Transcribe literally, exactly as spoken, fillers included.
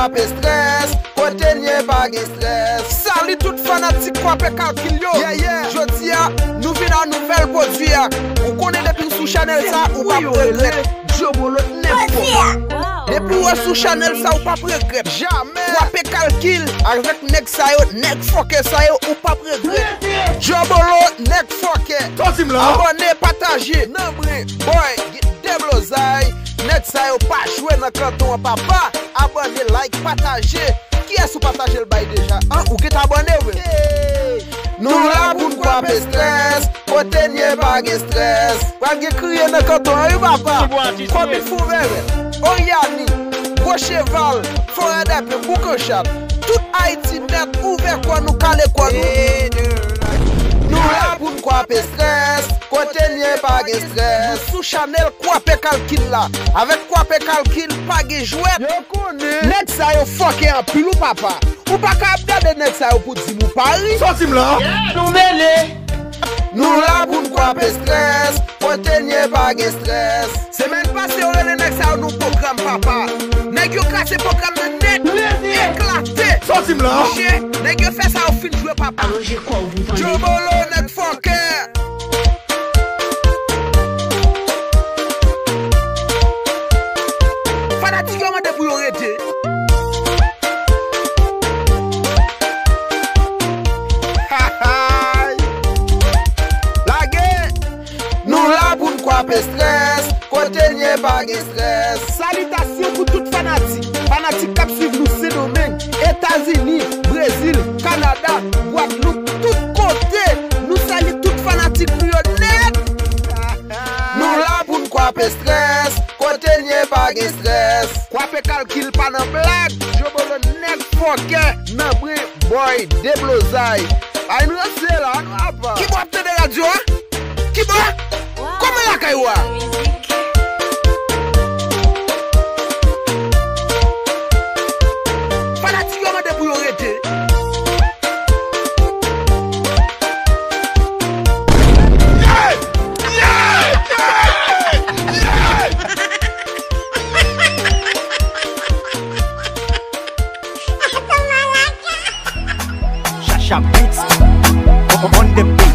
Kwape strès, kote n ye pa gen strès. Salut tout fanatik Kwape Kalkil yo. Yeah, yeah. Jodi a, nou vin a nouvèl pwodui a. Ou konnen depi w sou chanèl sa, ou p ap regrèt. Djobolo nèg fò. Depi w sou chanèl sa, ou p ap regrèt. Jamè. Kwape Kalkil avèk nèg sa yo, nèg fòkè sa yo, ou p ap regrèt. Djobolo nèg fòkè. Abòne, pataje. Nanbren, boy, deblozay. Nèg sa yo pa jwe nan kanton an, papa. Abòne, like, pataje. Kiyès ou pataje l bay deja? An, ou gentan abòne, wi. Nou la pou n kwape strès. Kote n ye pa gen strès. Pral gen kriye nan kanton an, wi, papa. Kòm il fou vèvè. Oryani, Gwo Cheval, Forèdèpen, Boukanchat. Tout Ayiti nèt, ouvè kò nou, kale kò nou. Nou la pou n kwape strès. Kote n ye pa gen strès. Sou chanèl Kwape Kalkil la. Avèk Kwape Kalkil, pa gen jwèt. Yo konnen. Nèg sa yo fòkè anpil, wi, papa. Ou pa ka ap gade nèg sa yo pou di m ou pa ri. Sòti m la. Nou mele. Nou la pou n kwape strès. Kote n ye pa gen strès. Semèn pase, yo rele nèg sa yo nan pwogram, papa. Nèg yo kraze pwogram nan nèt. Eklate. Sòti m la. Monchè, nèg yo fè sa yo fin jwe, papa. Alonje kò w pou tande. Djobolo nèg fòkè. Fanatik yo mande pou yo rete. Lage! Nou la pou n kwape strès. Kote n ye pa gen strès. Salitasyon pou tout fanatik. Fanatik k ap swiv nou Sendomeng, Etazini, Brezil, Kanada, Gwadloup, tout kote. Nou salye tout fanatik nou yo nèt. Nou la pou n kwape strès. Kote n ye pa gen strès. Kwape Kalkil pa nan blag. Djobolo nèg fòkè. Nanbren, boy, deblozay. Ay, n ranse la, nou apa. Kibò ap tande radyo a? Kibò? Kòman lakay ou a? Fanatik yo mande pou yo rete. Shasha Beats on the beat.